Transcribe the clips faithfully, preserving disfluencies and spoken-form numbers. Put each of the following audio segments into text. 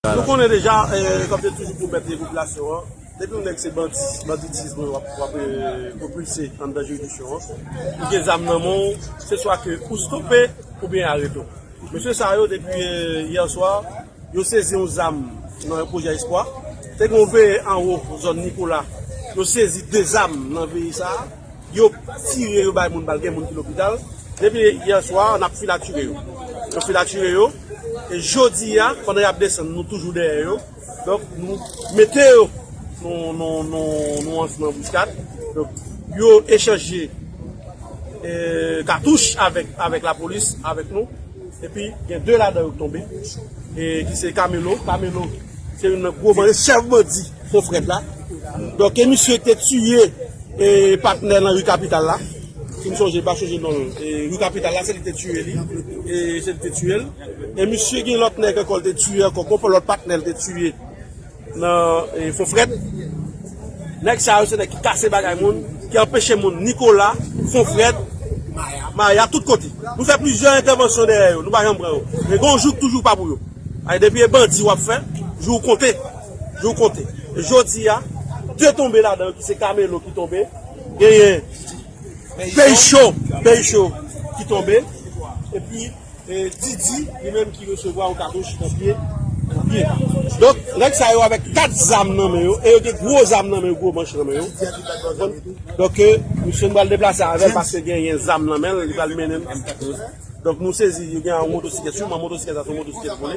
Nou konnen deja, eh, kòm se toujou pou mèt popilasyon an, depi yon nèg se bandi, banditis, bon, w ap, w ap, eh, pwopilse anndan jiridiksyon an. Ou gen zam nan men w, se swa ke ou stope oubyen arete w. Mesye sa yo, depi, eh, yè swa, yo sezi yon zam nan pwojè Espwa. Te gen yon veye anwo zòn Nikola. Yo sezi de zam nan veye sa a. Yo tire, yo bay moun bal, gen moun ki lopital. Depi yè swa, n ap filatire yo. Yo filatire yo. E jodi a, pandan y ap desann, nou toujou dèyè yo. Donk, nou mete yo, nou, nou, nou, nou antre nan anbiskad. Donk, yo echanje, eh, katouch avèk, avèk lapolis, avèk nou. Epi, gen de ladan yo k tonbe, e ki se Kamelo. Kamelo, se youn nan gwo bandi, chèf bandi Fon Frèd la. Donk, e misye te tiye, e, patnè nan ri Kapital la. Si m sonje, m pa sonje non l. E, ri Kapital la, se li te tiye li. E, se li te tiye l. E misye gen lòt nèg ankò, l te tiye ankò. Gon lòt patnè l te tiye nan, e, Fon Frèd. Nèg sa yo se nèg ki kase bagay moun, ki anpeche moun Nikola, Fon Frèd, Maya, tout kote. Nou fè plizyè entèvansyon dèyè yo, nou pa janm pran yo. Men gon jou k toujou pa pou yo. Ay, depi e bandi w ap fè, jou w konte. Jou w konte. E jodi a, de tonbe ladan yo ki se Kamelo ki tonbe, genyen Peyi Cho, Peyi Cho ki tonbe, epi e Didi, li menm ki resevwa yon katouch nan pye, nan pye. Donk, nèg sa yo avèk kat zam nan men yo, e yo gen gwo zam nan men yo, gwo manch nan men yo. Donk, e, misye nou pral deplase avè l paske genyen zam nan men l, li pral mennen l. Donk, nou sezi, yo gen yon motosiklèt, siman motosiklèt sa, se yon motosiklèt vole.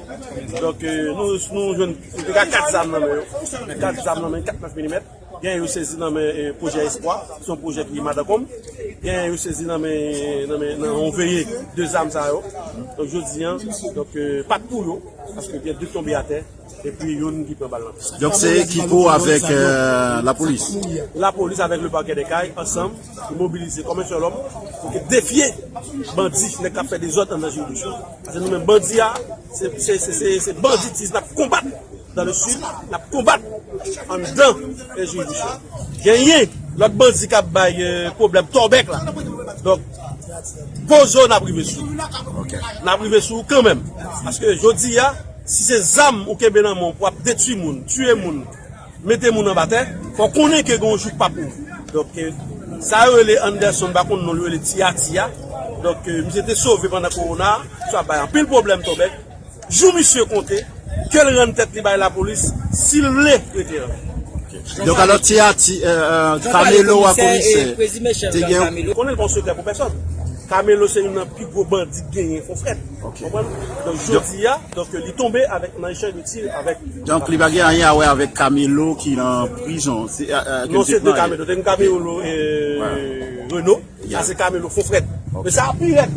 Donk, e, nou, nou jwenn, li gen kat zam nan men yo. Kat zam nan men, kat nèf milimèt. Gen yo sezi nan men, eh, pwojè Espwa, se yon pwojè ki madankonm. Gen yo sezi nan men, nan men, nan yon veye de zam sa yo. Donk, jodi a, donk, eh, pa t pou yo, paske gen de tonbe atè, epi youn ki pran bal nan tèt. Donk, se Kiko avèk, eh, lapolis? Lapolis avèk le Parquet des Cayes, ansanm, ki mobilize kòm yon sèl òm, pou ke defye bandi, nèg k ap fè dezòd anndan jiridiksyon. Paske nou menm bandi a, se, se, se, se, se banditis n ap konbat. Dans le sud, n ap konbat anndan jiridiksyon. Genyen lòt bandi k ap bay, eh, pwoblèm Tòbèk la. Donk, poze w, n ap rive sou ou. N ap rive sou ou kanmenm. Paske jodi a, si se zam ou kenbe nan men w pou ap detwi moun, tiye moun, mete moun anba tè, fò w konnen ke gen yon jou k pa pou ou. Donk, eh, sa yo rele Anderson, m pa konn non l, yo rele Ti Ati a. Donk, eh, misye te sove pandan kowona, sa bay anpil pwoblèm Tòbèk. Jou misye konte, ke l rann tèt li bay lapolis, si l vle rete an vi. Donk, alò, Ti Ati, euh, Kamelo a komisè, te gen yon... Konnen l pa yon sekrè pou pèsòn. Kamelo se youn nan pi gwo bandi k genyen Fon Frèd. Konprann? Donk, jodi a, donk, li tonbe avèk, nan echanj de tir avèk... Donk, li pa gen anyen a wè avèk Kamelo ki nan prizon. Non, se de Kamelo. Te gen Kamelo, euh, Reno. Sa se Kamelo Fon Frèd. Men sa a pi rèd.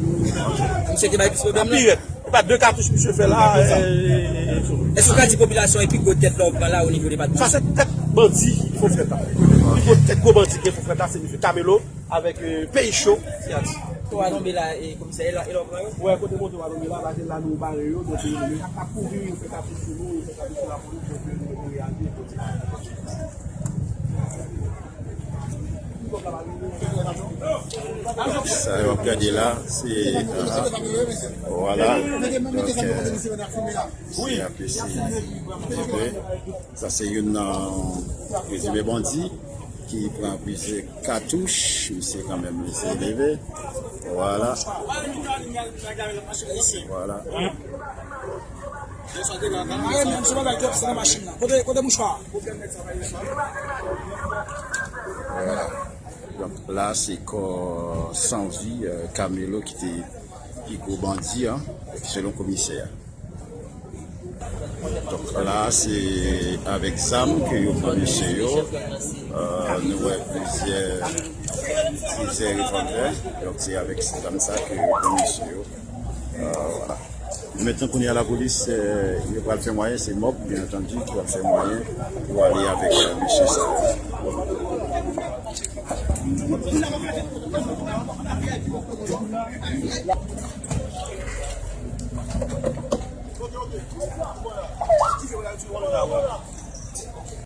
Misye te bay plis pwoblèm la. Pi rèd. E pa de katouch misye fè la. Èske w ka di popilasyon e pi gwo tèt la w pran la o nivo depatman? Sa se tèt bandi Fon Frèd la. Pi gwo tèt gwo bandi ki gen Fon Frèd la, se misye Kamelo avèk, eh, Peyi Cho, Ti Ati. Moto a tonbe la, e komisè, e la, e la w pran yo? Wè, kote moto a tonbe la, paske la nou bare yo, donk yo ap kouri, yo fè katouch sou nou, yo fè katouch sou lapolis, donk yo reyaji, e kontinye. Sa yo ap gade la, se, euh, vwala. Donk, euh, se ap eseye. Sa se youn nan prezime bandi ki pran plizyè katouch. Misye kanmenm eseye leve. Vwala. Vwala. Vwala. Donk, la, se kò san vi, euh, Kamelo ki te pi gwo bandi an, selon komisè a. Donk, la, se avèk zam ke yo pran mesye yo. Euh, nou wè plizyè, plizyè revòlvè. Donk, se avèk zam sa ke yo pran mesye yo. Euh, vwala. Mentnan, kounye a, lapolis, eh, yo pral fè mwayen, se mòb, byen antandi, ki pral fè mwayen pou ale avèk, eh, mesye sa yo.